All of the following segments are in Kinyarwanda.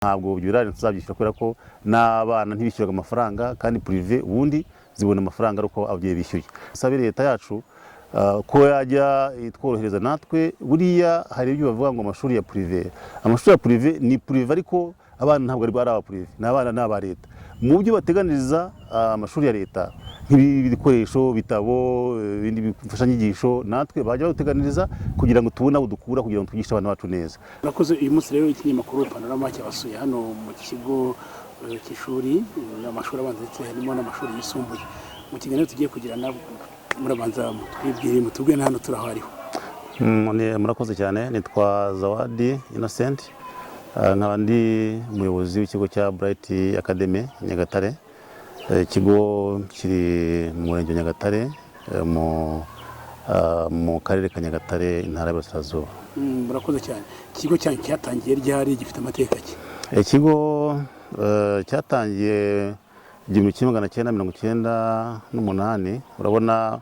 Ntabwo ibirarane tuzabyishyura kubera ko n'abana ntibishyuraga amafaranga, kandi privé ubundi zibona amafaranga ari uko ababyeyi bishyuye. Sabe leta yacu ko yajya itworohereza natwe. Buriya hari ibyo bavuga ngo amashuri ya privé, amashuri ya privé ni privé, ariko abana ntabwo ari aba privé, ni abana ni aba leta. Mu byo bateganiriza amashuri ya leta nk'ibikoresho, bitabo, ibindi mfashanyigisho, natwe bajya baduteganiriza kugira ngo tubone aho dukura kugira ngo twigishe abana bacu neza. Murakoze. Uyu munsi rero ikinyamakuru Panorama cyabasuye hano mu kigo cy'ishuri, amashuri abanza ndetse harimo n'amashuri yisumbuye. Mu kiganiro tugiye kugirana, murabanza mutwibwire, mutubwire na hano turi aho ariho. Murakoze cyane. Nitwa Zawadi Innocent, nkaba ndi umuyobozi w'ikigo cya Bright Academy Nyagatare. Ikigo kiri mu murenge wa Nyagatare, mu karere ka Nyagatare, intara y'Iburasirazuba. Murakoze cyane. Ikigo cyanyu cyatangiye ryari? Gifite amateka ki? Ikigo cyatangiye 1998. Urabona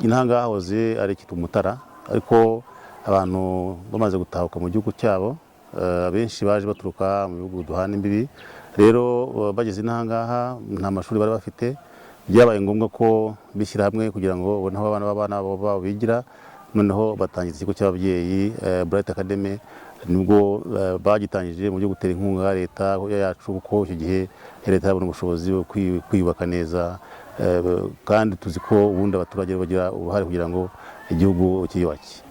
inaha hahoze ari ikitwa Umutara, ariko abantu bamaze gutahuka mu gihugu cyabo, abenshi baje baturuka mu bihugu duhana imbibi. Rero bageze inaha ngaha nta mashuri bari bafite. Byabaye ngombwa ko bishyira hamwe kugira ngo babone aho abana b'abana babo bigira. Noneho batangiza ikigo cy'ababyeyi Bright Academy. Nibwo bagitangije mu byo gutera inkunga leta yacu, kuko icyo gihe leta yabona ubushobozi bwo kwiyubaka neza, kandi tuzi ko ubundi abaturage bagira uruhare kugira ngo igihugu cyiyubake.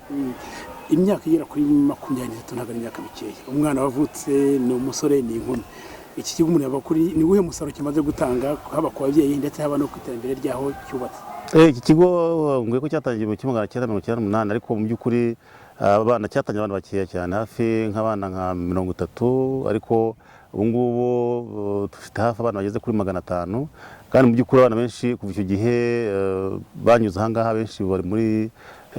Imyaka igera kuri 23 ntabwo ari imyaka mikeya. Umwana wavutse ni umusore, ni inkumi. Iki kigo umuntu yava kuri ni uwuhe musaruro kimaze gutanga, haba ku babyeyi ndetse haba no ku iterambere ry'aho cyubatse? Iki kigo nguye ko cyatangiye mu 1998, ariko mu by'ukuri abana cyatangiye abana bakeya cyane, hafi nk'abana nka 30, ariko ubu ngubu dufite hafi abana bageze kuri 500. Kandi mu by'ukuri abana benshi kuva icyo gihe banyuze aha ngaha, benshi bari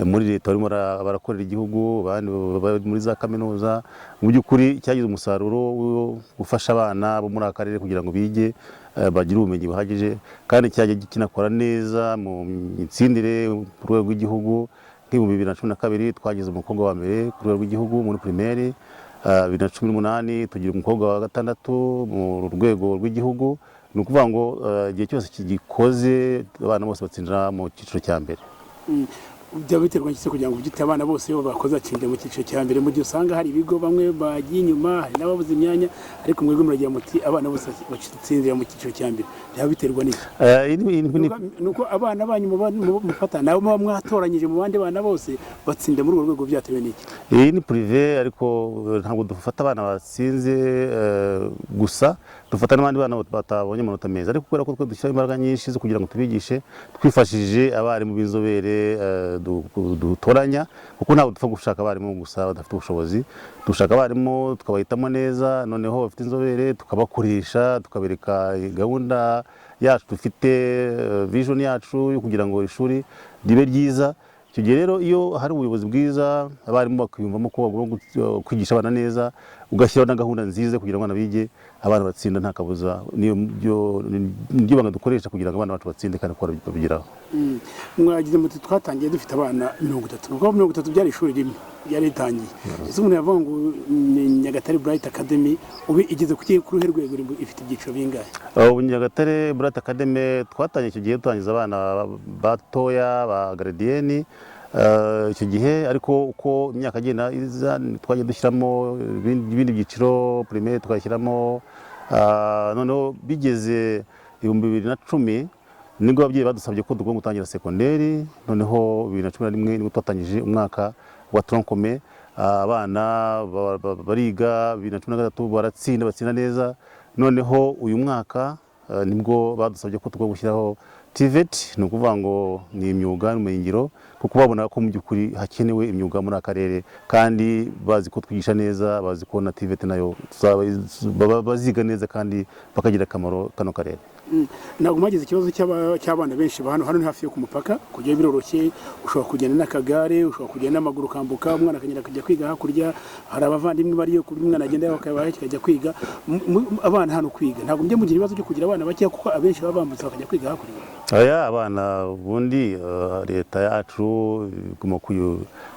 muri leta barimo barakorera igihugu, abandi bari muri za kaminuza. Mu by'ukuri cyagize umusaruro wo gufasha abana bo muri aka karere kugira ngo bige, bagire ubumenyi buhagije, kandi cyagiye kinakora neza mu mitsindire ku rwego rw'igihugu. Nk'ibihumbi 2012 twagize umukobwa wa mbere ku rwego rw'igihugu muri primaire, 2018 tugira umukobwa wa gatandatu mu rwego rw'igihugu. Ni ukuvuga ngo igihe cyose kigikoze abana bose batsindira mu cyiciro cya mbere. Byaba biterwa n'iki se kugira ngo ubyite abana bose iyo bakoze batsinda mu cyiciro cya mbere, mu gihe usanga hari ibigo bamwe bagiye inyuma, hari n'ababuze imyanya, ariko mwebwe muragira muti abana bose batsindira mu cyiciro cya mbere? Byaba biterwa n'iki? Iyi Ni uko abana banyu mufata nabo muba mwatoranyije mu bandi bana bose batsinda muri urwo rwego, byatewe n'iki? Iyi ni privé, ariko ntabwo dufata abana batsinze gusa, dufata n'abandi bana batabonye amanota meza, ariko kubera ko twe dushyiraho imbaraga nyinshi zo kugira ngo tubigishe twifashishije abarimu b'inzobere dutoranya, kuko ntabwo dupfa gushaka abarimu gusa badafite ubushobozi. Dushaka abarimu tukabahitamo neza, noneho bafite inzobere tukabakoresha, tukabereka gahunda yacu dufite, vision yacu yo kugira ngo ishuri ribe ryiza. Icyo gihe rero iyo hari ubuyobozi bwiza, abarimu bakiyumvamo ko bagomba kwigisha abana neza, ugashyiraho na gahunda nziza kugira ngo abana bige, abana batsinda nta kabuza. Niyo niryo banga dukoresha kugira ngo abana bacu batsinde kandi ko babigeraho. Mwagize muti twatangiye dufite abana 30, ni ukuvuga 30 byari ishuri rimwe ryari ritangiye. Ese umuntu yavuga ngo ni Nyagatare Bright Academy ubu igeze ku ruhe rwego? Ifite ibyiciro bingahe? Ubu Nyagatare Bright Academy twatangiye icyo gihe dutangiza abana batoya ba gardienne icyo gihe, ariko uko imyaka igenda iza twagiye dushyiramo ibindi byiciro, primaire tukashyiramo, noneho bigeze 2010 nibwo ababyeyi badusabye ko tugomba gutangira secondaire. Noneho 2011 nibwo twatangije umwaka wa tronc commun. Abana bariga, 2013 baratsinda, batsinda neza. Noneho uyu mwaka nibwo badusabye ko tugomba gushyiraho TVET, ni ukuvuga ngo ni imyuga n'ubumenyingiro, kuko babona ko mu by'ukuri hakenewe imyuga muri aka karere, kandi bazi ko twigisha neza, bazi ko na TVET nayo baziga neza kandi bakagira akamaro kano karere. Ntabwo mwagize ikibazo cy'abana benshi ba hano? Hano ni hafi yo ku mupaka, kujya biroroshye, ushobora kugenda n'akagare, ushobora kugenda n'amaguru ukambuka, umwana akagenda akajya kwiga hakurya. Hari abavandimwe bariyo ku buryo umwana agenda bakaba akajya kwiga. Abana hano kwiga, ntabwo mujya mugira ibibazo byo kugira abana bakeya, kuko abenshi baba bambutse bakajya kwiga hakurya? Aya abana ubundi leta yacu igomba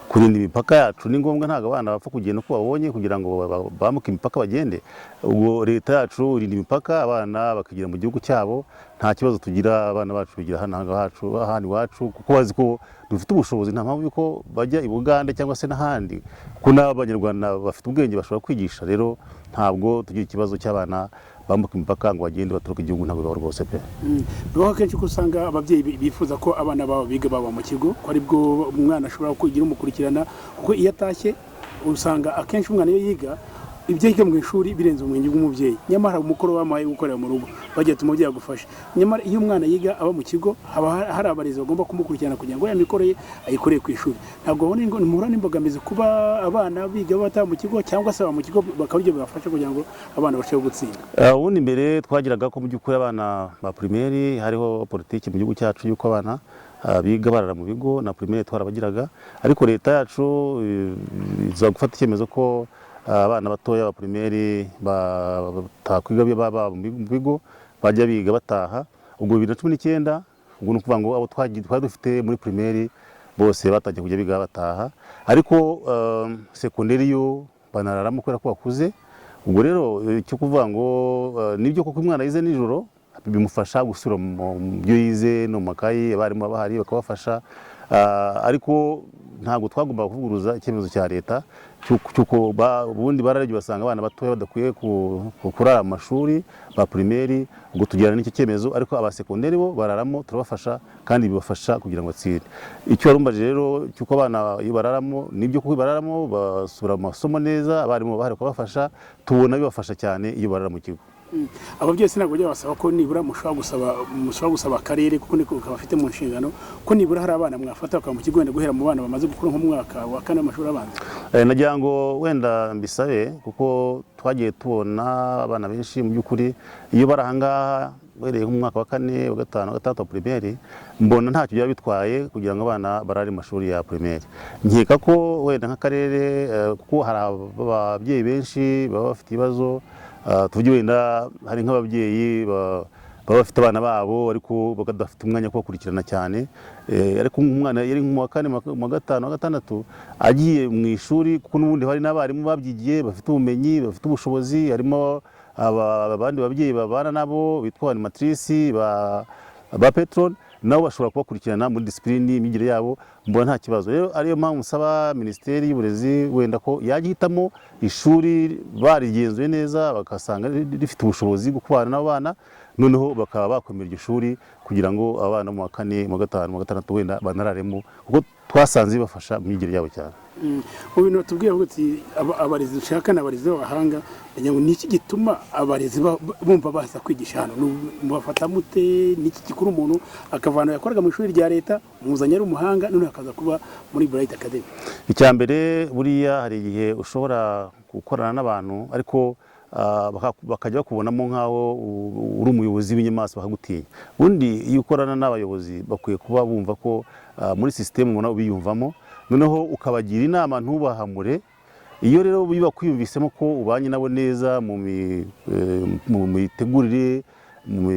Kurinda imipaka yacu ni ngombwa, ntabwo abana bapfa kugenda uko babonye kugira ngo bambuke imipaka bagende. Ubwo leta yacu irinda imipaka, abana bakigira mu gihugu cyabo, nta kibazo tugira. Abana bacu bigira hano hacu, hano iwacu, kuko bazi ko dufite ubushobozi. Nta mpamvu yuko bajya i Bugande cyangwa se n'ahandi, kuko n'Abanyarwanda bafite ubwenge, bashobora kwigisha. Rero ntabwo tugira ikibazo cy'abana bambuka imipaka ngo bagende baturuke igihugu, ntabwo bibaho rwose pe. Bibaho kenshi ko usanga ababyeyi bifuza ko abana babo biga baba mu kigo, ko aribwo umwana ashobora kugira umukurikirana, kuko iyo atashye usanga akenshi umwana iyo yiga, ibyo yiga mu ishuri birenze ubumenyi bw'umubyeyi. Nyamara hari umukoro bamuhaye gukorera mu rugo, bagira ati umubyeyi agufashe. Nyamara iyo umwana yiga aba mu kigo, haba hari abarezi bagomba kumukurikirana kugira ngo ya mikoro ye ayikorere ku ishuri. Ntabwo babona muhura n'imbogamizi kuba abana biga bataha mu kigo, cyangwa se baba mu kigo bakaba aribyo bibafasha kugira ngo abana barusheho gutsinda? Ubundi mbere twagiraga ko mu by'ukuri abana ba primaire, hariho politiki mu gihugu cyacu y'uko abana biga barara mu bigo, na primaire twarabagiraga. Ariko leta yacu iza gufata icyemezo ko abana batoya ba primaire batakwiga baba mu bigo, bajya biga bataha. Ubwo 2019, ubwo ni ukuvuga ngo abo twari dufite muri primaire bose batangiye kujya biga bataha. Ariko secondaire yo banararamo kubera ko bakuze. Ubwo rero icyo kuvuga ngo nibyo koko, umwana yize nijoro bimufasha gusubira mu byo yize no mu makayi, abarimu baba bahari bakabafasha. Ariko ntabwo twagombaga kuvuguruza icyemezo cya leta cy'uko ubundi bararebye basanga abana batoya badakwiye kurara mu mashuri ba primaire. Ubwo tugirana n'icyo cyemezo, ariko aba secondaire bo bararamo, turabafasha kandi bibafasha kugira ngo batsinde. Icyo warumbajije rero cy'uko abana iyo bararamo, nibyo kuko bararamo basubira mu masomo neza, abarimu bahari kubafasha, tubona bibafasha cyane iyo barara mu kigo. Ababyeyi ntabwo bajya basaba ko nibura mushobora gusaba akarere, kuko niko kabafite mu nshingano, ko nibura hari abana mwafata bakaba mu kigo, wenda guhera mu bana bamaze gukura nko mu mwaka wa kane w'amashuri abanza? Nagira ngo wenda mbisabe, kuko twagiye tubona abana benshi mu by'ukuri iyo bari ahangaha uhereye nko mu mwaka wa kane, wa gatanu, wa gatandatu wa primaire, mbona ntacyo byaba bitwaye kugira ngo abana barare mu mashuri ya primaire. Nkeka ko wenda nk'akarere, kuko hari ababyeyi benshi baba bafite ibibazo, tuvuge wenda hari nk'ababyeyi baba bafite abana babo ariko badafite umwanya wo kubakurikirana cyane. Ariko umwana yari nko mu wa kane, mu wa gatanu, wa gatandatu, agiye mu ishuri, kuko n'ubundi hari n'abarimu babyigiye, bafite ubumenyi, bafite ubushobozi, harimo abandi babyeyi babana nabo bitwa animatrice, ba patron, nabo bashobora kubakurikirana muri discipline, imyigire yabo, mbona nta kibazo. Rero ariyo mpamvu nsaba Minisiteri y'Uburezi wenda ko yajya ihitamo ishuri barigenzuye neza, bagasanga rifite ubushobozi bwo kubana n'abo bana, noneho bakaba bakwemera iryo shuri kugira ngo abana mu wa kane, mu wa gatanu, mu wa gatandatu wenda banararemo, kuko twasanze bibafasha mu myigire yabo cyane. Mu bintu batubwiye avuga ati abarezi dushaka ni abarezi b'abahanga. Ndagira ngo ni iki gituma abarezi bumva baza kwigisha hano? Mubafata mute? Ni iki gikura umuntu akavana yakoraga mu ishuri rya leta, muzanye ari umuhanga, none akaza kuba muri Bright Academy? Icya mbere, buriya hari igihe ushobora gukorana n'abantu ariko bakajya bakubonamo nk'aho uri umuyobozi w'inyamaswa, bakagutinya. Ubundi iyo ukorana n'abayobozi bakwiye kuba bumva ko muri sisitemu ubona biyumvamo, noneho ukabagira inama, ntubahamure. Iyo rero biba kwiyumvisemo ko ubanye nabo neza mu mitegurire, mu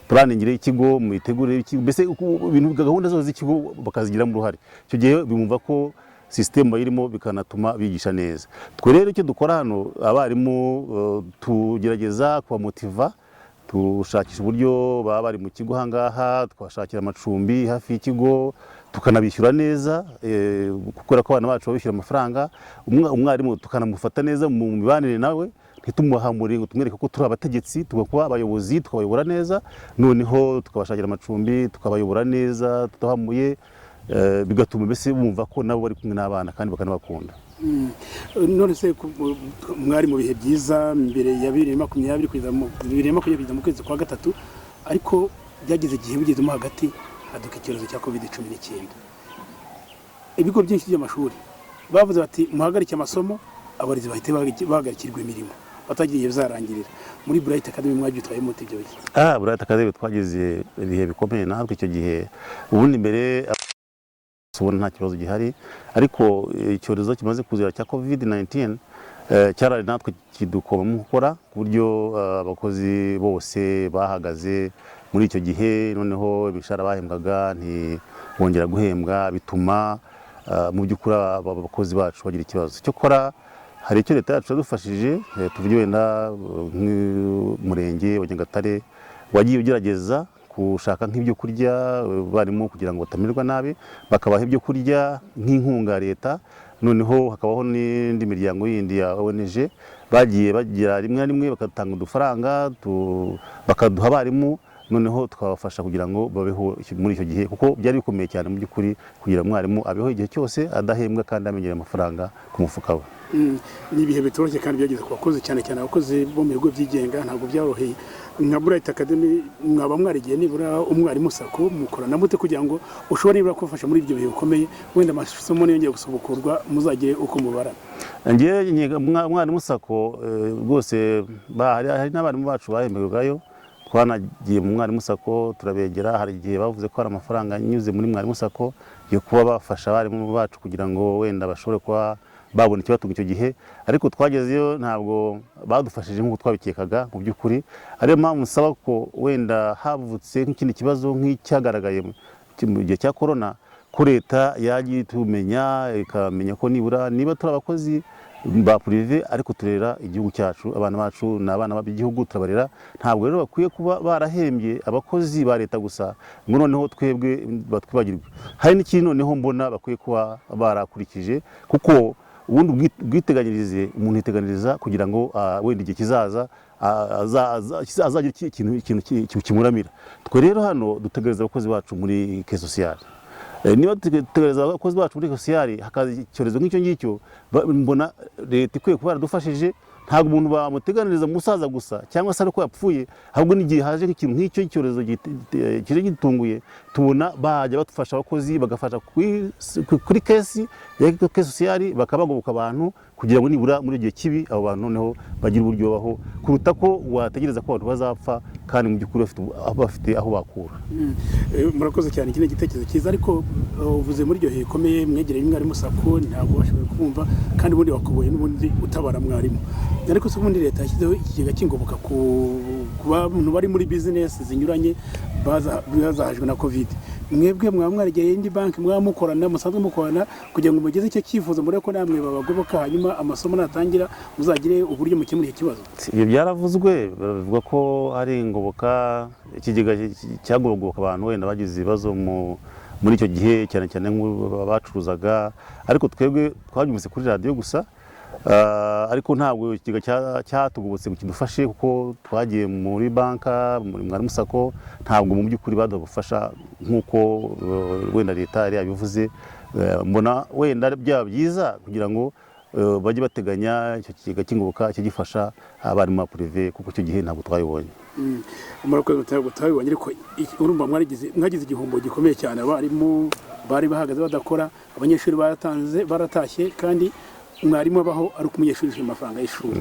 planning y'ikigo, mu mitegurire y'ikigo, mbese ibintu, gahunda zose z'ikigo bakazigiramo uruhare, icyo gihe bumva ko sisitemu bayirimo, bikanatuma bigisha neza. Twe rero icyo dukora hano, abarimu tugerageza kubamotiva, dushakisha uburyo baba bari mu kigo ahangaha, twashakira amacumbi hafi y'ikigo, tukanabishyura neza, kubera ko abana bacu babishyura amafaranga. Umwarimu tukanamufata neza mu mibanire nawe, ntitumuhamure ngo tumwereke ko turi abategetsi. Tugomba kuba abayobozi, tukabayobora neza, noneho tukabashakira amacumbi, tukabayobora neza tudahamuye, bigatuma mbese bumva ko nabo bari kumwe n'abana kandi bakanabakunda. None se mwari mu bihe byiza mbere ya 2020 kugeza mu 2020 kugeza mu kwezi kwa gatatu, ariko byageze igihe bigezemo hagati haduka icyorezo cya COVID-19. Ibigo byinshi by'amashuri bavuze bati muhagarike amasomo, abarezi bahite bahagarikirwa imirimo batagiye igihe bizarangirira. Muri Bright Academy mwabyitwaye mute ibyo bihe? Bright Academy twagize ibihe bikomeye natwe icyo gihe. Ubundi mbere ubona nta kibazo gihari, ariko icyorezo kimaze kuzira cya COVID-19 cyarari natwe kidukoma mu gukora, ku buryo abakozi bose bahagaze muri icyo gihe. Noneho imishahara bahembwaga ntibongera guhembwa, bituma mu by'ukuri aba bakozi bacu bagira ikibazo. Cyokora hari icyo leta yacu yadufashije, tuvuge wenda nk'umurenge wa Nyagatare wagiye ugerageza gushaka nk'ibyo kurya abarimu kugira ngo batamererwa nabi, bakabaha ibyo kurya nk'inkunga ya leta. Noneho hakabaho n'indi miryango yindi ya ONG bagiye bagira rimwe na rimwe bagatanga udufaranga bakaduha abarimu, noneho tukabafasha kugira ngo babeho muri icyo gihe, kuko byari bikomeye cyane mu by'ukuri kugira ngo umwarimu abeho igihe cyose adahembwa kandi amenyera amafaranga ku mufuka we. Ni ibihe bitoroshye kandi byageze ku bakozi, cyane cyane abakozi bo mu bigo byigenga, ntabwo byoroheye. Nka Bright Academy, mwaba mwarigiye nibura umwarimu SACCO, mukorana mute kugira ngo ushobore nibura kubafasha muri ibyo bihe bikomeye, wenda amasomo niyongeye gusubukurwa muzagire uko mubara? Njye mwarimu SACCO rwose hari n'abarimu bacu bahemberwagayo. Twanagiye mu mwarimu SACCO turabegera. Hari igihe bavuze ko hari amafaranga anyuze muri mwarimu SACCO yo kuba bafasha abarimu bacu kugira ngo wenda bashobore kuba babona ikibatunga icyo gihe, ariko twagezeyo ntabwo badufashije nk'uko twabikekaga mu by'ukuri. Ariyo mpamvu nsaba ko wenda havutse nk'ikindi kibazo nk'icyagaragaye mu gihe cya korona, ko leta yajya itumenya, ikamenya ko nibura niba turi abakozi ba privé ariko turera igihugu cyacu, abana bacu ni abana b'igihugu, turabarera. Ntabwo rero bakwiye kuba barahembye abakozi ba leta gusa ngo noneho twebwe batwibagirwe. Hari n'ikindi noneho mbona bakwiye kuba barakurikije, kuko ubundi ubwiteganyirize, umuntu yiteganiriza kugira ngo wenda igihe kizaza azagira ikintu kimuramira. Twe rero hano dutegereza abakozi bacu muri caisse sociale. Niba dutegereza abakozi bacu muri sociale, hakaza icyorezo nk'icyo ngicyo, mbona leta ikwiye kuba yaradufashije. Ntabwo umuntu bamuteganiriza musaza gusa cyangwa se ariko yapfuye, ahubwo n'igihe haje nk'ikintu nk'icyo icyorezo kije gitunguye, tubona bajya badufasha, abakozi bagafasha kuri caisse ya caisse sociale, bakabagoboka abantu kugira ngo nibura muri igihe kibi abo bantu noneho bagire uburyo babaho, kuruta ko wategereza ko abantu bazapfa kandi mu by'ukuri bafite aho bakura. Murakoze cyane, iki ni igitekerezo cyiza. Ariko uvuze muri iryo bihe bikomeye mwegereye umwarimu SACCO, ntabwo bashoboye kumva, kandi ubundi wakuboye n'ubundi utabara mwarimu. Ariko se ubundi leta yashyizeho ikigega cy'ingoboka ku bantu bari muri bizinesi zinyuranye bazahajwe na COVID. Mwebwe mwaba mwaregeye indi banki mwaba mukorana, musanzwe mukorana, kugira ngo mugeze icyo cyifuzo, murebe ko namwe babagoboka, hanyuma amasomo natangira muzagire uburyo mukemura icyo kibazo? Ibyo byaravuzwe, bavuga ko hari ingoboka, ikigega cyagoboka abantu wenda bagize ibibazo muri icyo gihe, cyane cyane nk'abacuruzaga, ariko twebwe twabyumvise kuri radiyo gusa. Ariko ntabwo ikigega cyatugobotse ngo kidufashe, kuko twagiye muri banka, muri mwarimu SACCO, ntabwo mu by'ukuri baduha ubufasha nk'uko wenda leta yari yabivuze. Mbona wenda byaba byiza kugira ngo bajye bateganya icyo kigega cy'ingoboka kigifasha abarimu ba privé, kuko icyo gihe ntabwo twabibonye. Murakoze. Ntabwo twabibonye, ariko urumva mwagize igihombo gikomeye cyane. Abarimu bari bahagaze badakora, abanyeshuri baratanze baratashye, kandi mwarimu abaho ari uko umunyeshuri yishyura amafaranga y'ishuri.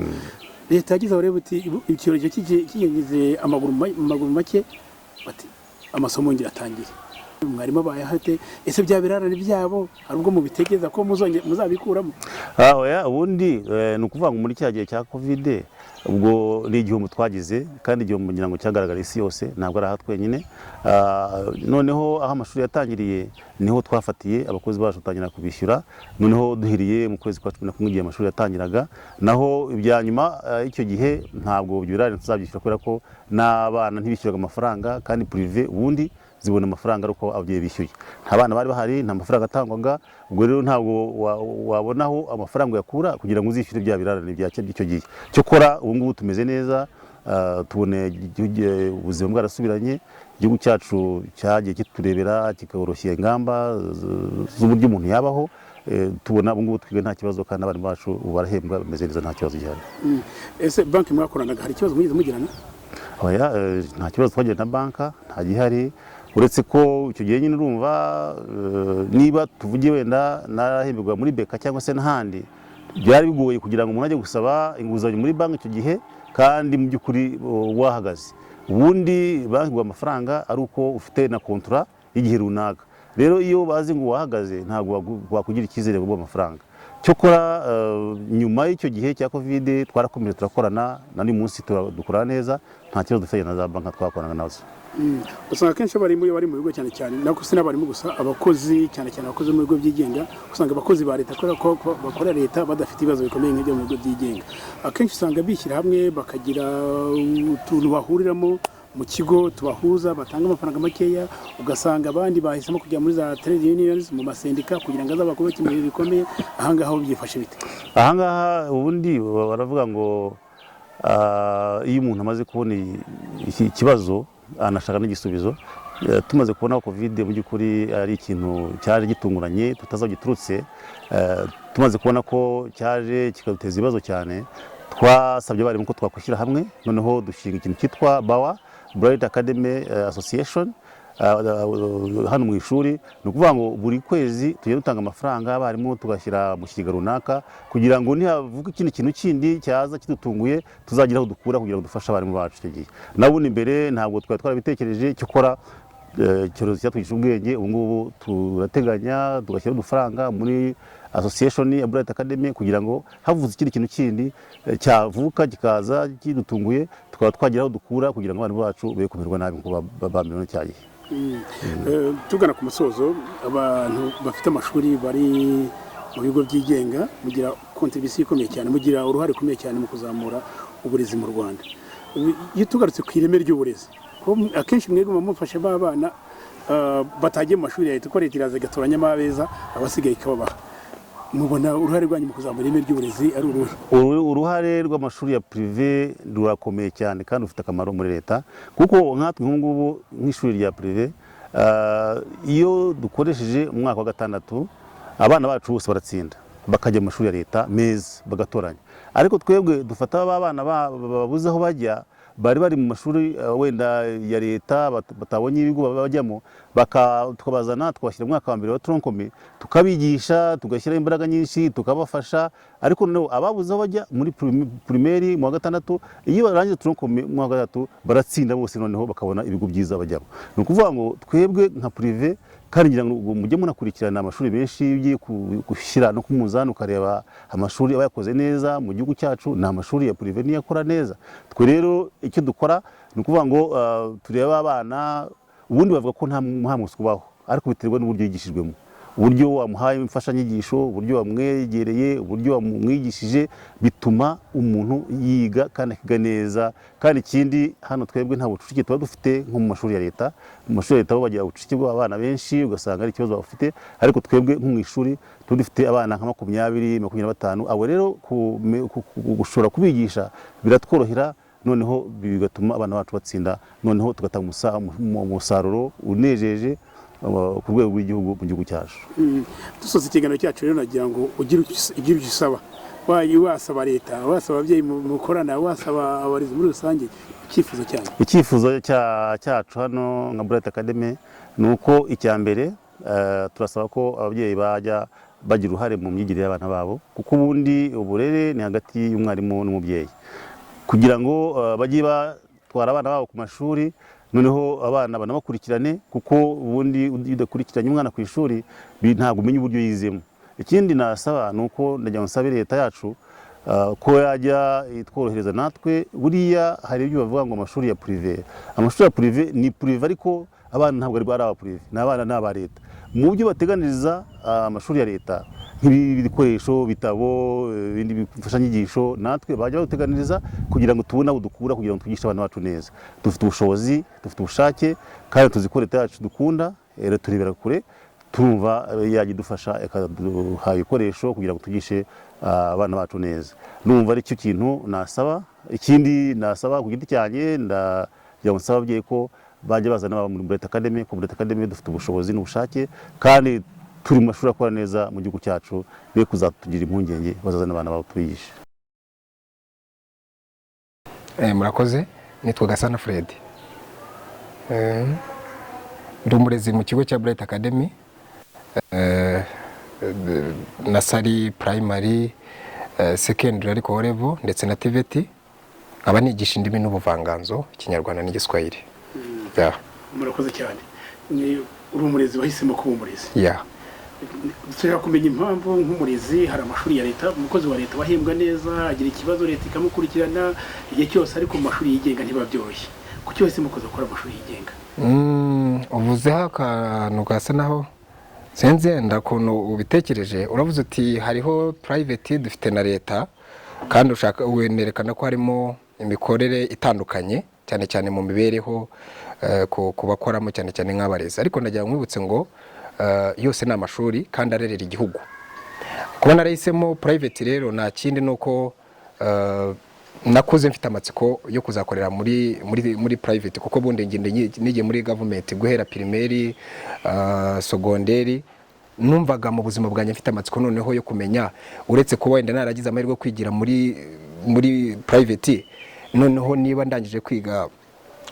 Leta yagize aho rero iti icyorezo kigize amaguru mu maguru make, bati amasomo yongera atangire. Mwarimu abaye ate? Ese bya birarane byabo hari ubwo mubitekereza ko muzabikuramo? Oya, ubundi ni ukuvuga ngo muri cya gihe cya COVID ubwo ni igihombo twagize, kandi igihombo ngira ngo cyagaragara isi yose, ntabwo ari aha twenyine. Noneho aho amashuri yatangiriye niho twafatiye abakozi bacu dutangira kubishyura. Noneho duhiriye mu kwezi kwa 11 igihe amashuri yatangiraga. Naho ibya nyuma icyo gihe ntabwo ibyo birarane tuzabyishyura, kubera ko n'abana ntibishyuraga amafaranga, kandi privé ubundi zibona amafaranga ari uko ababyeyi bishyuye. Nta bana bari bahari, nta mafaranga atangwaga. Ubwo rero ntabwo wabona aho amafaranga uyakura kugira ngo uzishyure bya birarane bya by'icyo gihe. Cyokora ubu ngubu tumeze neza, tubone ubuzima bwarasubiranye. Igihugu cyacu cyagiye kiturebera, kikoroshya ingamba z'uburyo umuntu yabaho. Tubona ubu ngubu twiga nta kibazo, kandi abarimu bacu ubu barahembwa, bameze neza, nta kibazo gihari. Ese banki mwakoranaga hari ikibazo mwigeze mugirana? Oya, nta kibazo twagiye na banka, nta gihari, uretse ko icyo gihe nyine urumva niba tuvuge wenda narahemberwa muri BK cyangwa se n'ahandi, byari bigoye kugira ngo umuntu ajye gusaba inguzanyo muri banki icyo gihe, kandi mu by'ukuri wahagaze. Ubundi banki iguha amafaranga ari uko ufite na contrat y'igihe runaka. Rero iyo bazi ngo wahagaze, ntabwo wakugira icyizere ngo uguhe amafaranga. Cyokora nyuma y'icyo gihe cya COVID twarakomeje turakorana, na n'uyu munsi dukorana neza, nta kibazo dufitanye na za banki twakoranaga nazo. Usanga akenshi abarimu iyo bari mu bigo, cyane cyane nako si n'abarimu gusa, abakozi, cyane cyane abakozi bo mu bigo byigenga, usanga abakozi ba leta, kubera ko bakora leta, badafite ibibazo bikomeye nk'ibyo mu bigo byigenga. Akenshi usanga bishyira hamwe, bakagira utuntu bahuriramo mu kigo tubahuza, batanga amafaranga makeya. Ugasanga abandi bahisemo kujya muri za trade unions, mu masendika, kugira ngo azabagoboke mu bihe bikomeye. Ahangaha ho byifashe bite? Ahangaha ubundi baravuga ngo iyo umuntu amaze kubona iki kibazo anashaka n'igisubizo. Tumaze kubona ko COVID mu by'ukuri ari ikintu cyaje gitunguranye, tutazi aho giturutse, tumaze kubona ko cyaje kikaduteza ibibazo cyane, twasabye abarimu ko twakwishyira hamwe, noneho dushinga ikintu cyitwa BAWA, Bright Academy Association, hano mu ishuri. Ni ukuvuga ngo buri kwezi tujya dutanga amafaranga abarimu, tugashyira mu kigega runaka, kugira ngo nihavuka ikindi kintu kindi cyaza kidutunguye, tuzagira aho dukura kugira ngo dufashe abarimu bacu. Icyo gihe nabundi imbere ntabwo twari twarabitekereje. Cyokora icyorezo cyatwigisha ubwenge. Ubu ngubu turateganya, tugashyira udufaranga muri association ya Bright Academy, kugira ngo havutse ikindi kintu kindi cyavuka kikaza kidutunguye, tukaba twagira aho dukura kugira ngo abarimu bacu be kumererwa nabi nkuko bamerewe cya gihe. Tugana ku musozo, abantu bafite amashuri bari mu bigo byigenga mugira contribution ikomeye cyane, mugira uruhare rukomeye cyane mu kuzamura uburezi mu Rwanda. Iyo tugarutse ku ireme ry'uburezi, ko akenshi mwebwe muba mufashe ba bana batagiye mu mashuri ya leta, ko leta iraza igatoranyamo abeza, abasigaye ikababaha, mubona uruhare rwanyu mu kuzamura ireme ry'uburezi ari uruhe? Uruhare rw'amashuri ya privé rurakomeye cyane kandi rufite akamaro muri leta, kuko nkatwe nk'ubu ngubu nk'ishuri rya privé, iyo dukoresheje umwaka wa gatandatu, abana bacu bose baratsinda, bakajya mu mashuri ya leta meza, bagatoranya. Ariko twebwe dufata ba bana babuze aho bajya, bari bari mu mashuri wenda ya leta, batabonye ibigo bajyamo, tukabazana, tukabashyira mu mwaka wa mbere wa tronc commun, tukabigisha, tugashyiraho imbaraga nyinshi, tukabafasha. Ariko noneho ababuze aho bajya muri primaire mu wa gatandatu, iyo barangije tronc commun mu wa gatandatu, baratsinda bose, noneho bakabona ibigo byiza bajyamo. Ni ukuvuga ngo twebwe nka privé, kandi ngira ngo mujye munakurikirana amashuri menshi, iyo ugiye gushyira no ku munzani ukareba amashuri aba yakoze neza mu gihugu cyacu, ni amashuri ya privé niyo akora neza. Twe rero icyo dukora ni ukuvuga ngo turebe abana. Ubundi bavuga ko nta muswa ubaho, ariko biterwa n'uburyo yigishijwemo, uburyo wamuhaye imfashanyigisho, uburyo wamwegereye, uburyo wamwigishije, bituma umuntu yiga kandi akiga neza. Kandi ikindi, hano twebwe nta bucucike tuba dufite nko mu mashuri ya leta. Mu mashuri ya leta bo bagira ubucucike bw'abana benshi, ugasanga ari ikibazo bafite, ariko twebwe nko mu ishuri tuba dufite abana nka 20, 25. Abo rero gushobora kubigisha biratworohera, noneho bigatuma abana bacu batsinda, noneho tugatanga umusaruro unejeje ku rwego rw'igihugu, mu gihugu cyacu. Dusoza ikiganiro cyacu rero, nagira ngo ugire icyo usaba, wasaba leta, wasaba ababyeyi mukorana, wasaba abarezi muri rusange, icyifuzo cyanyu. Icyifuzo cyacu hano nka Bright Academy ni uko icya mbere, turasaba ko ababyeyi bajya bagira uruhare mu myigire y'abana babo, kuko ubundi uburere ni hagati y'umwarimu n'umubyeyi, kugira ngo bajye batwara abana babo ku mashuri, noneho abana banabakurikirane, kuko ubundi iyo udakurikiranye umwana ku ishuri ntabwo umenya uburyo yizemo. Ikindi nasaba ni uko ndagira ngo nsabe leta yacu ko yajya itworohereza natwe. Buriya hari ibyo bavuga ngo amashuri ya privé, amashuri ya privé ni privé, ariko abana ntabwo ari aba privé, ni abana ni aba leta. Mu byo bateganiriza amashuri ya leta nk'ibi bikoresho, bitabo, ibindi mfashanyigisho, natwe bajya baduteganiriza kugira ngo tubone aho dukura kugira ngo twigishe abana bacu neza. Dufite ubushobozi, dufite ubushake, kandi tuzi ko leta yacu dukunda, turebera kure, turumva yajya idufasha ikaduha ibikoresho kugira ngo twigishe abana bacu neza. Numva ari cyo kintu nasaba. Ikindi nasaba ku giti cyanjye, ndagira ngo nsabe ababyeyi ko bajya bazana abana muri Bright Academy, ko Bright Academy dufite ubushobozi n'ubushake, kandi turi mu mashuri akora neza mu gihugu cyacu. Be kuzatugira impungenge, bazazana abana babo tubigishe. Murakoze, nitwa Gasana Fred. Ndi umurezi mu kigo cya Bright Academy, nursery, primary, secondary ariko level, ndetse na TVET, nkaba nigisha indimi n'ubuvanganzo, Ikinyarwanda n'Igiswahili. Yeah. Murakoze cyane. Ni uri umurezi wahisemo kuba umurezi. Yeah. Dushaka kumenya impamvu nk'umurezi, hari amashuri ya leta, umukozi wa leta wahembwa neza, agira ikibazo leta ikamukurikirana igihe cyose, ariko mu mashuri yigenga ntiba byoroshye. Kuki wahisemo kuza gukora amashuri yigenga? Uvuzeho akantu gasa naho sinzi wenda ukuntu ubitekereje. Uravuze uti hariho private, dufite na leta, kandi ushaka wenerekana ko harimo imikorere itandukanye, cyane cyane mu mibereho ku bakoramo, cyane cyane nk'abarezi. Ariko ndagira ngo nkwibutse ngo yose ni amashuri kandi arerera igihugu. Kuba narahisemo private rero nta kindi, ni uko nakuze mfite amatsiko yo kuzakorera muri private, kuko bundi ngende nigiye muri government guhera primaire, secondaire. Numvaga mu buzima bwanjye mfite amatsiko noneho yo kumenya, uretse kuba wenda naragize amahirwe yo kwigira muri private, noneho niba ndangije kwiga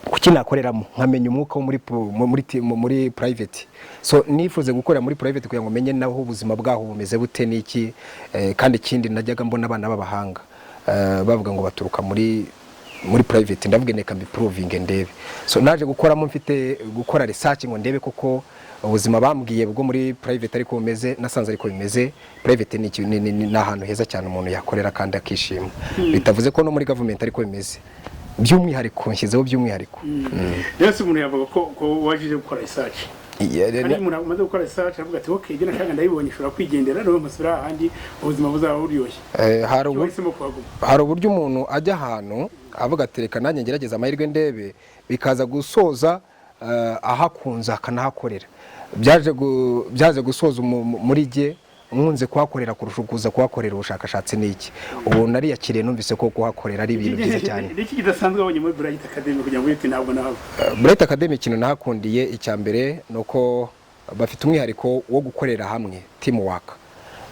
kuki nakoreramo, nkamenya umwuka wo muri private. So nifuze gukorera muri private kugira ngo menye naho ubuzima bwaho bumeze bute n'iki. Kandi ikindi, najyaga mbona abana b'abahanga bavuga ngo baturuka muri private. Ndavuga reka mbiprovinge ndebe. So naje gukoramo mfite gukora research ngo ndebe koko ubuzima bambwiye bwo muri private ariko bumeze. Nasanze ariko bimeze. Private ni ahantu heza cyane umuntu yakorera kandi akishima. Bitavuze ko no muri government ariko bimeze. By'umwihariko, nshyizeho by'umwihariko. Rero se umuntu yavuga ko wajije gukora research? Kandi iyo umuntu amaze gukora research aravuga ati: "Ok, ibyo nashaka ndabibonye, ushobora kwigendera, noneho nkasubira ahandi ubuzima buzaba buryoshye." Hari Kuki wahisemo kuhaguma? Hari uburyo umuntu ajya ahantu avuga ati: "Reka nanjye ngerageza amahirwe ndebe," bikaza gusoza ahakunze akanahakorera. Byaje gusoza muri jye nkunze kuhakorera kurusha kuza kuhakorera ubushakashatsi. N'iki ubu nariyakiriye, numvise ko kuhakorera ari ibintu byiza cyane. Ni iki kidasanzwe wabonye muri Bright Academy kugira ngo uhite ntabwo nahava? Bright Academy, ikintu nahakundiye icya mbere ni uko bafite umwihariko wo gukorera hamwe, teamwork.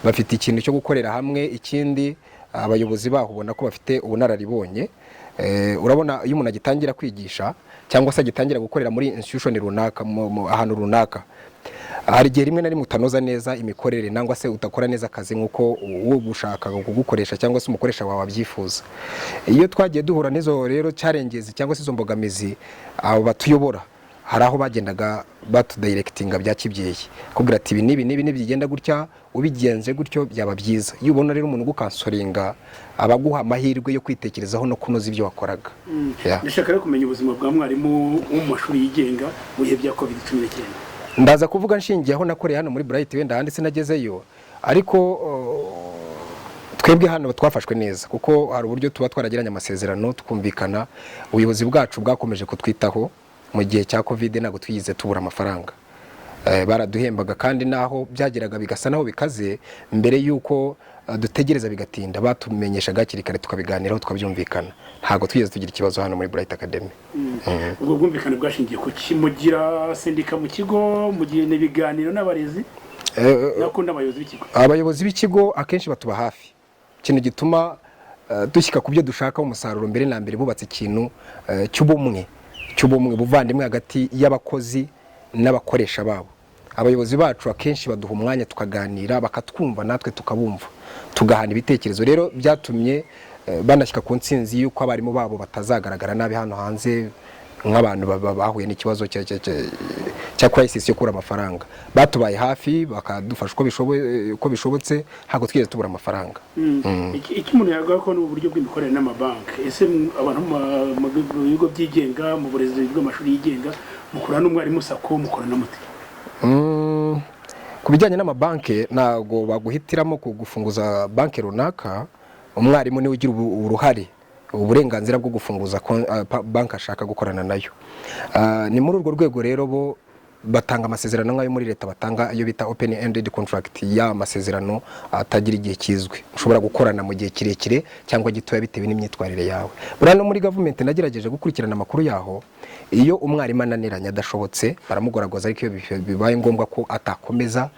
Bafite ikintu cyo gukorera hamwe. Ikindi, abayobozi baho ubona ko bafite ubunararibonye. Urabona iyo umuntu agitangira kwigisha cyangwa se agitangira gukorera muri institution runaka, ahantu runaka, hari igihe rimwe na rimwe utanoza neza imikorere nangwa se udakora neza akazi nk'uko uwo gushaka kugukoresha cyangwa se umukoresha wawe abyifuza. Iyo twagiye duhura n'izo rero challenges cyangwa se izo mbogamizi, abo batuyobora hari aho bagendaga batudirectinga bya kibyeyi, kubwira ati: "Ibi n'ibi n'ibi nibigenda gutya, ubigenze gutyo byaba byiza." Iyo ubona rero umuntu ugucounselinga, aba aguha amahirwe yo kwitekerezaho no kunoza ibyo wakoraga. Yeah. Ndashaka rero kumenya ubuzima bwa mwarimu wo mu mashuri yigenga mu bihe bya COVID-19. Ndaza kuvuga nshingiye aho nakoreye hano muri Bright, wenda ahandi sinagezeyo, ariko twebwe hano twafashwe neza, kuko hari uburyo tuba twaragiranye amasezerano tukumvikana. Ubuyobozi bwacu bwakomeje kutwitaho mu gihe cya COVID, ntabwo twigeze tubura amafaranga. Baraduhembaga, kandi naho byageraga bigasa naho bikaze, mbere y'uko dutegereza bigatinda, batumenyeshaga hakiri kare, tukabiganiraho, tukabyumvikana. Ntabwo twigeze tugira ikibazo hano muri Bright Academy. Ubwo bwumvikane bwashingiye ku ki? Mugira sendika mu kigo, mugira ibiganiro n'abarezi nako n'abayobozi b'ikigo? Abayobozi b'ikigo akenshi batuba hafi. Ikintu gituma dushyika ku byo dushaka umusaruro, mbere na mbere bubatse ikintu cy'ubumwe, buvandimwe hagati y'abakozi n'abakoresha babo. Abayobozi bacu akenshi baduha umwanya tukaganira, bakatwumva natwe tukabumva, tugahana ibitekerezo. Rero byatumye banashyika ku ntsinzi y'uko abarimu babo batazagaragara nabi hano hanze nk'abantu bahuye n'ikibazo cya crisis yo kubura amafaranga. Batubaye hafi, bakadufasha uko bishoboye, uko bishobotse. Ntabwo twigeze tubura amafaranga. Icyo umuntu yavuga ko ni uburyo bw'imikorere n'amabanki. Ese abantu mu bigo byigenga, mu burezi bw'amashuri yigenga, mukorana n'umwarimu SACCO, mukorana mute? Ku bijyanye n'amabanki, ntabwo baguhitiramo kugufunguza banki runaka. Umwarimu niwe ugira uruhare, uburenganzira bwo gufunguza banki ashaka gukorana nayo. Ni muri urwo rwego rero bo batanga amasezerano nk'ayo muri leta batanga, ayo bita open ended contract, ya masezerano atagira igihe kizwi. Ushobora gukorana mu gihe kirekire cyangwa gitoya bitewe n'imyitwarire yawe. Buriya no muri government nagerageje gukurikirana amakuru yaho, iyo umwarimu ananiranye adashobotse baramugoragoza, ariko iyo bibaye ngombwa ko atakomeza,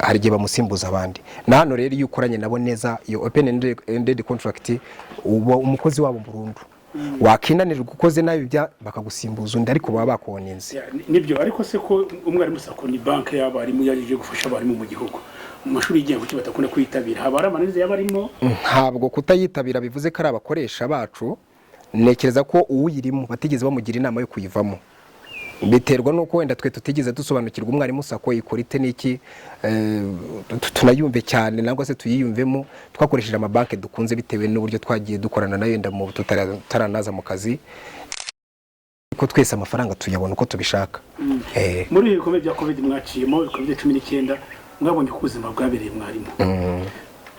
hari igihe bamusimbuza abandi. Na hano rero, iyo ukoranye nabo neza, iyo open ended contract, uba umukozi wabo burundu. Wakinanirwa, ukoze nabi bakagusimbuza undi, ariko baba bakoninze. Yeah, nibyo. Ariko se ko umwarimu SACCO ni banki y'abarimu yaje gufasha abarimu mu gihugu, mu mashuri yigenga kuki batakunda kwitabira? Haba hari amananiza y'abarimo? Ntabwo kutayitabira bivuze ko ari abakoresha bacu. Ntekereza ko uwuyirimo batigeze bamugira inama yo kuyivamo. Biterwa n'uko wenda twe tutigeze dusobanukirwa umwarimu SACCO ikora ite n'iki, tunayumve cyane nangwa se tuyiyumvemo. Twakoresheje amabanki dukunze bitewe n'uburyo twagiye dukorana nayo wenda mu tutaranaza mu kazi. Ko twese amafaranga tuyabona uko tubishaka. Muri ibi bikombe bya COVID mwaciyemo, COVID-19, mwabonye ko ubuzima bwabereye mwarimu.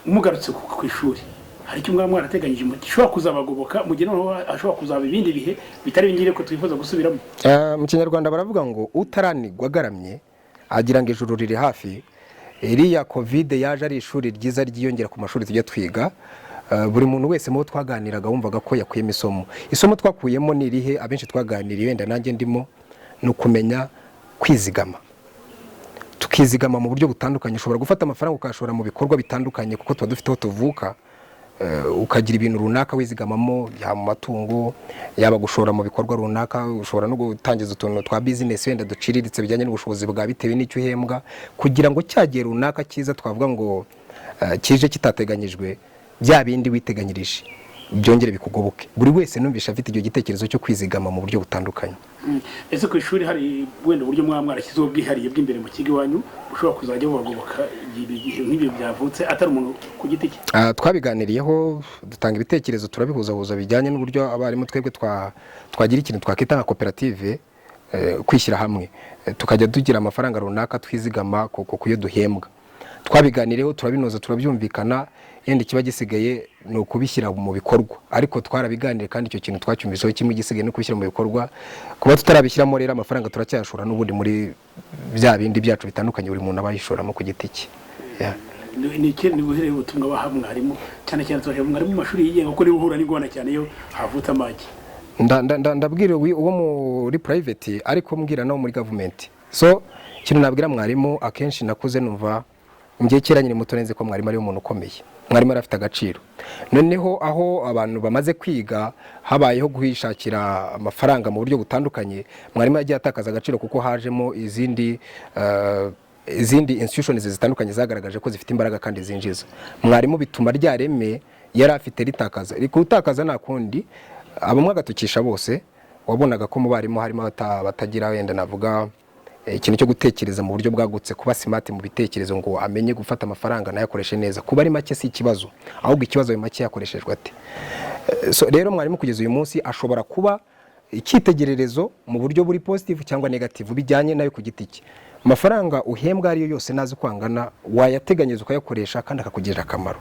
Mugarutse ku ishuri, hari icyo mwaba mwarateganyije gishobora kuzabagoboka mu gihe noneho hashobora kuzaba ibindi bihe bitari ibingibi ko twifuza gusubiramo? Mu Kinyarwanda baravuga ngo utaranigwa agaramye agira ngo ijuru riri hafi. Iriya COVID yaje ari ishuri ryiza ryiyongera ku mashuri tujya twiga. Buri muntu wese mu bo twaganiraga wumvaga ko yakuyemo isomo. Isomo twakuyemo ni irihe? Abenshi twaganiriye, wenda nanjye ndimo, ni ukumenya kwizigama, tukizigama mu buryo butandukanye. Ushobora gufata amafaranga ukayashora mu bikorwa bitandukanye, kuko tuba dufite aho tuvuka, ukagira ibintu runaka wizigamamo, yaba mu matungo, yaba gushora mu bikorwa runaka. Ushobora no gutangiza utuntu twa bizinesi wenda duciriritse bijyanye n'ubushobozi bwawe bitewe n'icyo uhembwa, kugira ngo cya gihe runaka cyiza twavuga ngo kije kitateganyijwe, bya bindi witeganyirije byongere bikugoboke. Buri wese numvisha afite icyo gitekerezo cyo kwizigama mu buryo butandukanye. Ese ku ishuri hari wenda uburyo mwaba mwarashyizeho bwihariye bw'imbere mu kigo iwanyu bushobora kuzajya bubagoboka igihe nk'ibyo byavutse, atari umuntu ku giti cye? Twabiganiriyeho, dutanga ibitekerezo, turabihuzahuza bijyanye n'uburyo abarimu twebwe twagira ikintu twakwita nka koperative, kwishyira hamwe, tukajya tugira amafaranga runaka twizigama ku yo duhembwa. Twabiganiriyeho, turabinoza, turabyumvikana. Yenda ikiba gisigaye ni ukubishyira mu bikorwa, ariko twarabiganiriye kandi icyo kintu twacyumviseho kimwe. Igisigaye ni ukubishyira mu bikorwa. Kuba tutarabishyiramo rero, amafaranga turacyayashora n'ubundi muri bya bindi byacu bitandukanye, buri muntu aba yishoramo ku giti cye. Yeah. Ni iki, ni ubuhe butumwa baha mwarimu, cyane cyane turashaka mwarimu mu mashuri yigenga, kuko niwe uhura n'ingorane cyane iyo havutse amage? Ndabwira uwo muri private, ariko mbwira no muri government. So ikintu nabwira mwarimu, akenshi nakuze numva njye kera nyiri muto nzi ko mwarimu ari umuntu ukomeye, mwarimu yari afite agaciro. Noneho aho abantu bamaze kwiga, habayeho guhishakira amafaranga mu buryo butandukanye, mwarimu yagiye atakaza agaciro, kuko hajemo izindi institutions zitandukanye zagaragaje ko zifite imbaraga kandi zinjiza. Mwarimu bituma rya reme yari afite ritakaza. Gutakaza nta kundi, abamwe agatukisha bose. Wabonaga ko mu barimu harimo batagira wenda navuga ikintu cyo gutekereza mu buryo bwagutse, kuba smart mu bitekerezo ngo amenye gufata amafaranga nayakoreshe neza. Kuba ari make si ikibazo, ahubwo ikibazo ayo make yakoreshejwe ate. So rero mwarimu kugeza uyu munsi ashobora kuba icyitegererezo mu buryo buri positive cyangwa negative, bijyanye nayo ku giti cye. Amafaranga uhembwa ariyo yose nazi uko angana, wayateganyiriza ukayakoresha kandi akakugirira akamaro.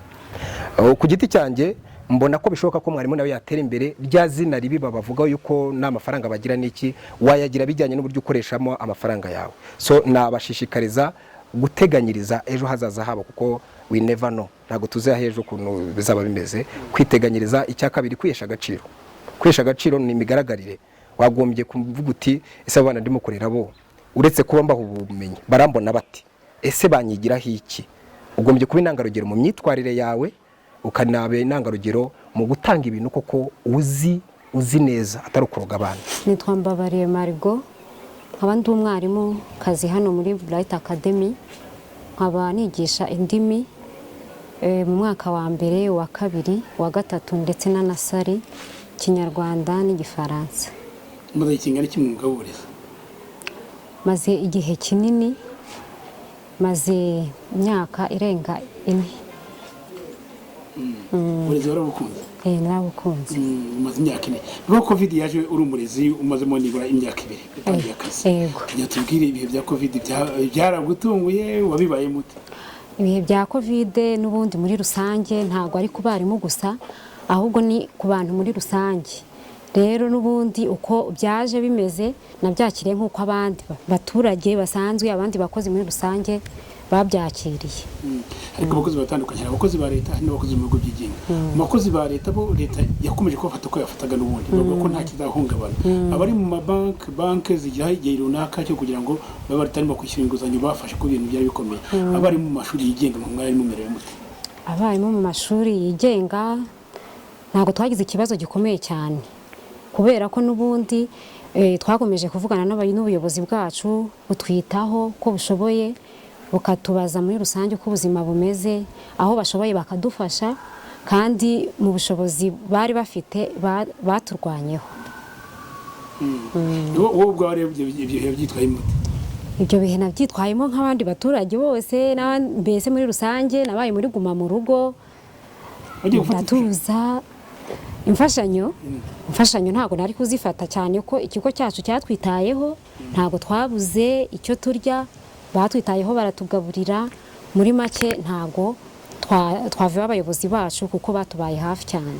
Ku giti cyanjye mbona ko bishoboka ko mwarimu nawe yatera imbere. Rya zina ribi babavuga yuko nta mafaranga bagira n'iki, wayagira bijyanye n'uburyo ukoreshamo amafaranga yawe. So nabashishikariza guteganyiriza ejo hazaza habo, kuko we never know, ntabwo tuzi aho ejo ukuntu bizaba bimeze. Kwiteganyiriza. Icya kabiri, kwihesha agaciro. Kwihesha agaciro ni imigaragarire. Wagombye kuvuga uti: "Ese abana ndimo kurera bo, uretse kuba mbaha ubumenyi, barambona bati? Ese banyigiraho iki?" Ugombye kuba intangarugero mu myitwarire yawe, ukanaba intangarugero mu gutanga ibintu koko uzi neza, atari ukuroga abana. Nitwa Mbabariye Marigo, nkaba ndi umwarimu kazi hano muri Bright Academy, nkaba nigisha indimi mu mwaka wa mbere, wa kabiri, wa gatatu ndetse na nursery, Kinyarwanda n'Igifaransa. Umaze kingana iki mu mwuga w'uburezi? Maze igihe kinini, maze imyaka irenga 4. Uburezi warabukunze? Narabukunze. Umaze imyaka 4. Niba COVID yaje uri umurezi, umazemo nibura imyaka 2 utangiye akazi. Yego. Tujya tubwire, ibihe bya COVID byaragutunguye? Wabibaye mute? Ibihe bya COVID n'ubundi muri rusange ntabwo ari ku barimu gusa, ahubwo ni ku bantu muri rusange. Rero n'ubundi uko byaje bimeze nabyakiriye nk'uko abandi baturage basanzwe, abandi bakozi muri rusange babyakiriye. Ariko abakozi batandukanye, hari abakozi ba leta, hari n'abakozi mu bigo byigenga. Mu bakozi ba leta bo, leta yakomeje kubafata uko yafataga n'ubundi, bavuga ko nta kizahungabana. Abari mu mabanki, banki zigira igihe runaka cyo kugira ngo babe batarimo kwishyura inguzanyo bafashe, ko ibintu byari bikomeye. Abari mu mashuri yigenga, mu mwari mumerewe mute? Abarimu mu mashuri yigenga ntabwo twagize ikibazo gikomeye cyane, kubera ko n'ubundi twakomeje kuvugana n'ubuyobozi bwacu, butwitaho ko bushoboye, bukatubaza muri rusange uko ubuzima bumeze, aho bashoboye bakadufasha, kandi mu bushobozi bari bafite baturwanyeho. Wowe ubwawe rero ibyo bihe byitwaye mute? Ibyo bihe nabyitwayemo nk'abandi baturage bose, mbese muri rusange nabaye muri guma mu rugo. Wagiye gufata Ndatuza. Imfashanyo ntabwo nari kuzifata, cyane ko ikigo cyacu cyatwitayeho, ntabwo twabuze icyo turya, batwitayeho baratugaburira. Muri make ntabwo twavuye abayobozi bacu kuko batubaye hafi cyane.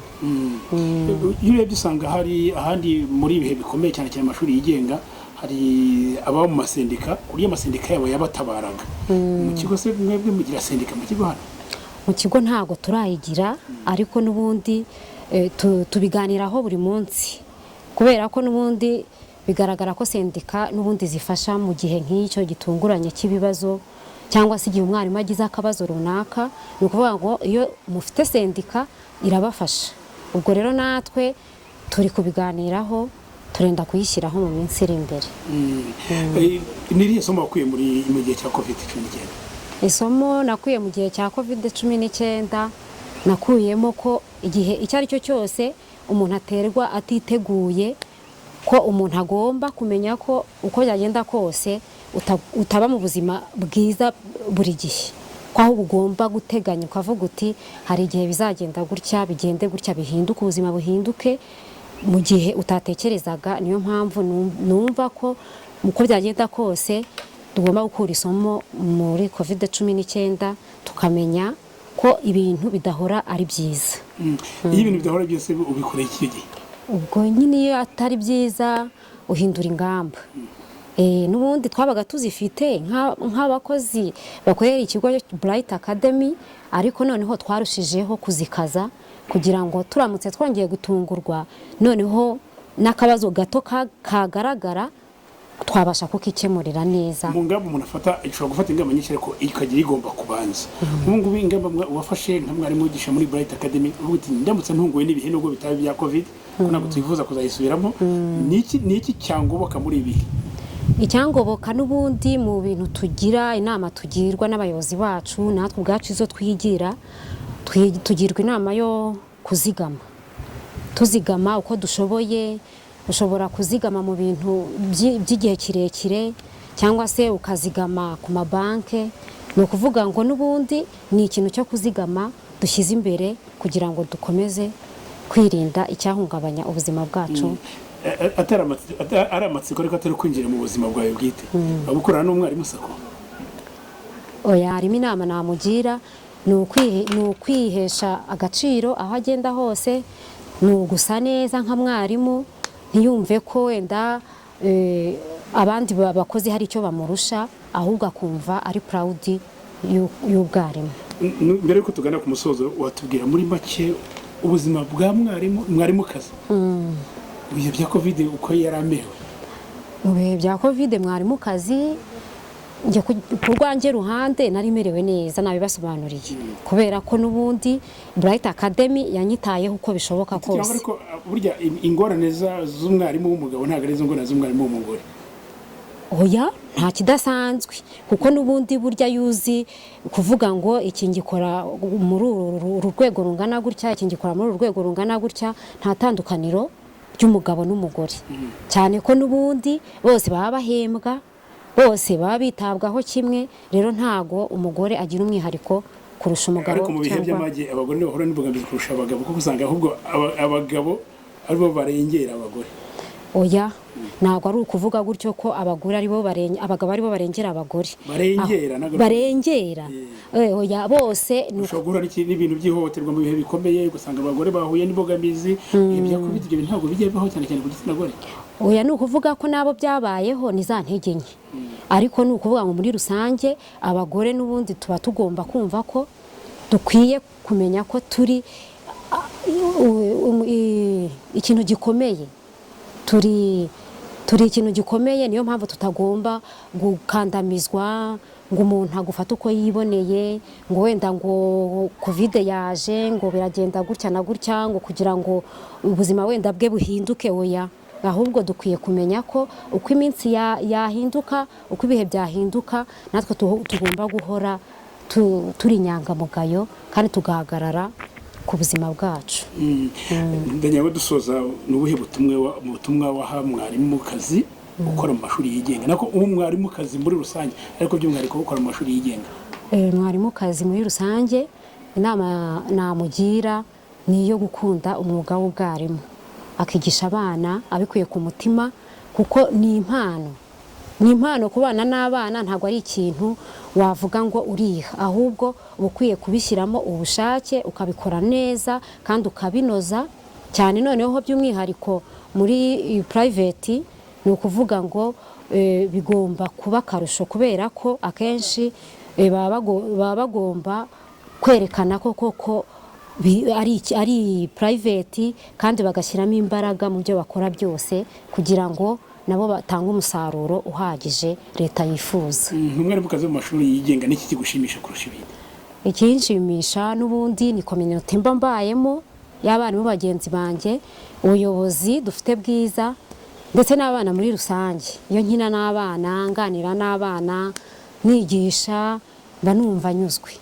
Iyo urebye usanga hari ahandi muri ibihe bikomeye cyane cyane amashuri yigenga, hari ababa mu masendika, ku buryo amasendika yabo yabatabaraga. Mu kigo se mwebwe mugira sendika mu kigo hano? Mu kigo ntabwo turayigira, ariko n'ubundi tubiganiraho buri munsi, kubera ko n'ubundi bigaragara ko sendika n'ubundi zifasha mu gihe nk'icyo gitunguranye cy'ibibazo, cyangwa se igihe umwarimu agize akabazo runaka. Ni ukuvuga ngo iyo mufite sendika irabafasha. Ubwo rero natwe turi kubiganiraho, turenda kuyishyiraho mu minsi iri imbere. Ni irihe somo wakuye mu gihe cya COVID-19? Isomo nakuye mu gihe cya COVID-19, nakuyemo ko igihe icyo ari cyo cyose umuntu aterwa atiteguye, ko umuntu agomba kumenya ko uko byagenda kose utaba mu buzima bwiza buri gihe, ko aho ugomba guteganya ukavuga uti hari igihe bizagenda gutya, bigende gutya, bihinduke, ubuzima buhinduke mu gihe utatekerezaga. Niyo mpamvu numva ko uko byagenda kose tugomba gukura isomo muri COVID-19, tukamenya ko ibintu bidahora ari byiza. Iyo ibintu bidahora byose, ubikoreye iki gihe? Ubwo nyine iyo atari byiza uhindura ingamba. N'ubundi twabaga tuzifite nk'abakozi bakorera ikigo Bright Academy, ariko noneho twarushijeho kuzikaza kugira ngo turamutse twongeye gutungurwa, noneho n'akabazo gato kagaragara twabasha kukikemurira neza. Mu ngamba umuntu afata, ishobora gufata ingamba nyinshi, ariko ikagira igomba kubanza. Ubu ngubu ingamba wafashe nka mwarimu wigisha muri Bright Academy, uvuga uti ndamutse ntunguwe n'ibihe, nubwo bitaba ibya COVID, ko ntabwo twifuza kuzayisubiramo, ni iki cyangoboka muri ibi bihe? Icyangoboka n'ubundi mu bintu tugira inama tugirwa n'abayobozi bacu, natwe ubwacu izo twigira, tugirwa inama yo kuzigama, tuzigama uko dushoboye. Ushobora kuzigama mu bintu by'igihe kirekire, cyangwa se ukazigama ku mabanke. Ni ukuvuga ngo n'ubundi ni ikintu cyo kuzigama dushyize imbere kugira ngo dukomeze kwirinda icyahungabanya ubuzima bwacu. Atari amatsiko, ariko atari kwinjira mu buzima bwawe bwite, waba ukorana n'umwarimu SACCO? Oya, harimo inama namugira, ni ukwihesha agaciro aho agenda hose, ni ugusa neza nka mwarimu, ntiyumve ko wenda abandi bakozi hari icyo bamurusha, ahubwo akumva ari proud y'ubwarimu. Mbere yuko tugana ku musozo, watubwira muri make ubuzima bwa mwarimu, mwarimukazi, mu bihe bya COVID uko yari amerewe? Mu bihe bya COVID, mwarimukazi, njye ku rwanjye ruhande nari merewe neza, nabibasobanuriye, kubera ko n'ubundi Bright Academy yanyitayeho uko bishoboka Cyangwa kose. Ariko burya ingorane z'umwarimu w'umugabo ntabwo ari izo ngorane z'umwarimu w'umugore. Oya, nta kidasanzwe, kuko n'ubundi burya yuzi kuvuga ngo iki ngikora muri uru rwego rungana gutya, iki ngikora muri uru rwego rungana gutya, nta tandukaniro ry'umugabo n'umugore, cyane ko n'ubundi bose baba bahembwa, bose baba bitabwaho kimwe. Rero ntago umugore agira umwihariko kurusha umugabo. Ariko mu bihe cyangwa by'amage abagore nibo bahura n'imbogamizi kurusha abagabo, kuko usanga ahubwo abagabo aribo barengera abagore. Oya, ntabwo ari ukuvuga gutyo ko abagore aribo abagabo aribo barengera abagore. Barengera, ntabwo Barengera. Oya, bose ni Ushobora guhura n'ibintu by'ihohoterwa mu bihe bikomeye, ugasanga abagore bahuye n'imbogamizi. Ibihe bya COVID ibyo bintu ntabwo bijya bibaho cyane cyane ku gitsina gore. Oya, ni ukuvuga ko n'abo byabayeho ni za ntege nke, ariko ni ukuvuga ngo muri rusange abagore n'ubundi tuba tugomba kumva ko dukwiye kumenya ko turi ikintu gikomeye, turi ikintu gikomeye. Niyo mpamvu tutagomba gukandamizwa, ngo umuntu agufate uko yiboneye, ngo wenda ngo COVID yaje, ngo biragenda gutya na gutya, ngo kugira ngo ubuzima wenda bwe buhinduke. Oya, ahubwo dukwiye kumenya ko uko iminsi yahinduka, uko ibihe byahinduka, natwe tugomba guhora turi inyangamugayo kandi tugahagarara ku buzima bwacu. Ndagira ngo dusoza, ni ubuhe butumwa waha mwarimukazi ukora mu mashuri yigenga, nako ubu mwarimukazi muri rusange, ariko by'umwihariko ukora mu mashuri yigenga? Mwarimukazi muri rusange, inama namugira ni iyo gukunda umwuga w'ubwarimu, akigisha abana abikuye ku mutima, kuko ni impano. Ni impano kubana n'abana, ntabwo ari ikintu wavuga ngo uriha, ahubwo uba ukwiye kubishyiramo ubushake, ukabikora neza kandi ukabinoza cyane. Noneho by'umwihariko muri private, ni ukuvuga ngo bigomba kuba akarusho, kubera ko akenshi baba bagomba kwerekana ko koko ari private, kandi bagashyiramo imbaraga mu byo bakora byose kugira ngo nabo batange umusaruro uhagije leta yifuza. Umwarimukazi mu mashuri yigenga, n'iki kigushimisha kurusha ibindi? Ikinshimisha n'ubundi ni communauté mba mbayemo y'abarimu bagenzi banjye, ubuyobozi dufite bwiza, ndetse n'abana muri rusange. Iyo nkina n'abana, nganira n'abana, nigisha, mba numva nyuzwe.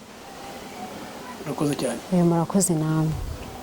Urakoze cyane. Murakoze namwe.